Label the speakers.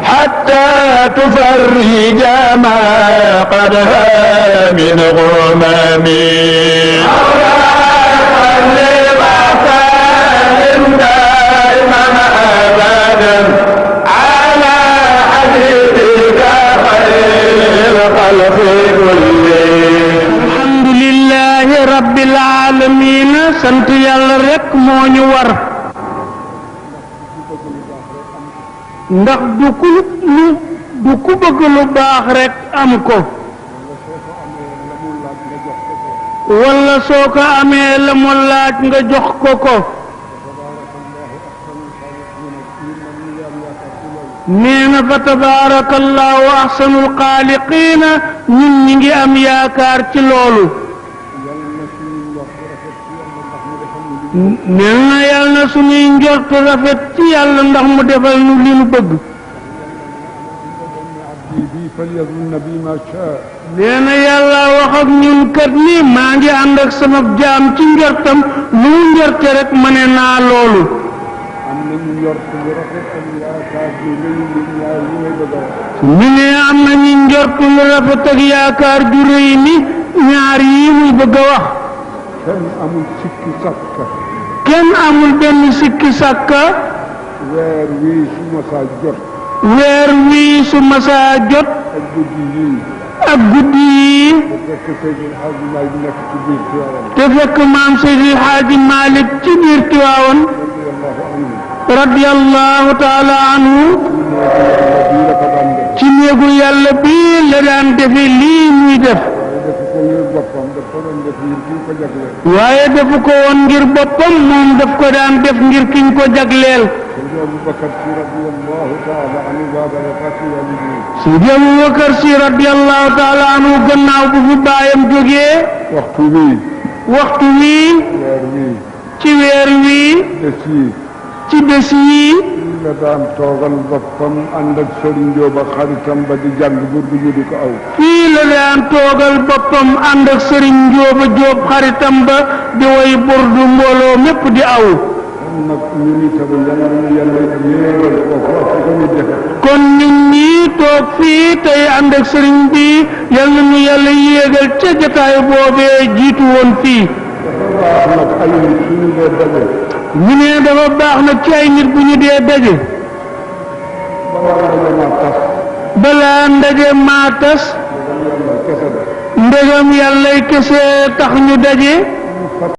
Speaker 1: حتى تفرج ما قدها من غمم دائما أبدا على حبيبك خير الخلق كلهم. الحمد لله رب العالمين. sant Yàlla rek moo ñu war ndax du ku bëgg lu baax rek am ko wala soo ko amee la mu laaj nga jox ko ko. nee na fa tabarakallahu ahsanul xaaliqiina ñun ñi ngi am yaakaar ci loolu. nee na yàlla na suñuy njort rafet ci yàlla ndax mu defal nu li nu bëgg. nee na yàlla wax ak ñun kat ni maa ngi ànd ak sama jaam ci njortam lu mu njorte rek ma ne naa loolu. ñu ne am nañu njort lu rafet ak yaakaar ju rëy ni ñaar yi muy bëgg a wax.
Speaker 2: kenn amul sikki sàkka.
Speaker 1: kenn amul benn sikki sàkka.
Speaker 2: weer wii su masaa jot.
Speaker 1: weer wii su masaa jot.
Speaker 2: ak guddi yii.
Speaker 1: ak guddi yii.
Speaker 2: te fekk
Speaker 1: maam Seydil Hadji Malick ci biir Tiwaawan. radiyallahu taala anhu. ci néegu yàlla bii la daan defe lii ñuy def. waaye defu ko woon ngir boppam moom daf ko daan def ngir kiñ ko jagleel. Seydi Abubakar Si radiyallahu taala anhu gannaaw bu fi baayam jógee. waxtu wii. ci weer wii. ci bés yi.
Speaker 2: la daan toogal boppam ànd ak Sëriñ Jóob ak xaritam ba di jàng burdu ñu di ko aw.
Speaker 1: fii la daan toogal boppam ànd ak Sëriñ Jóob xaritam ba di woy burdu mbooloo mépp di aw.
Speaker 2: kon nag ñun itam yàlla yéegal ko foofu ko ñu defe.
Speaker 1: kon ñun ñii toog fii tey ànd ak sëriñ bi yal na ñu yàlla yéegal ca jataay boobee jiitu woon fii.
Speaker 2: dafa baax nag ay nit suñu dee daje.
Speaker 1: ñu ne dafa baax nag ci ay nit bu ñu dee daje. balaa ndaje maa tas. ndegam yàllay kese tax ñu daje.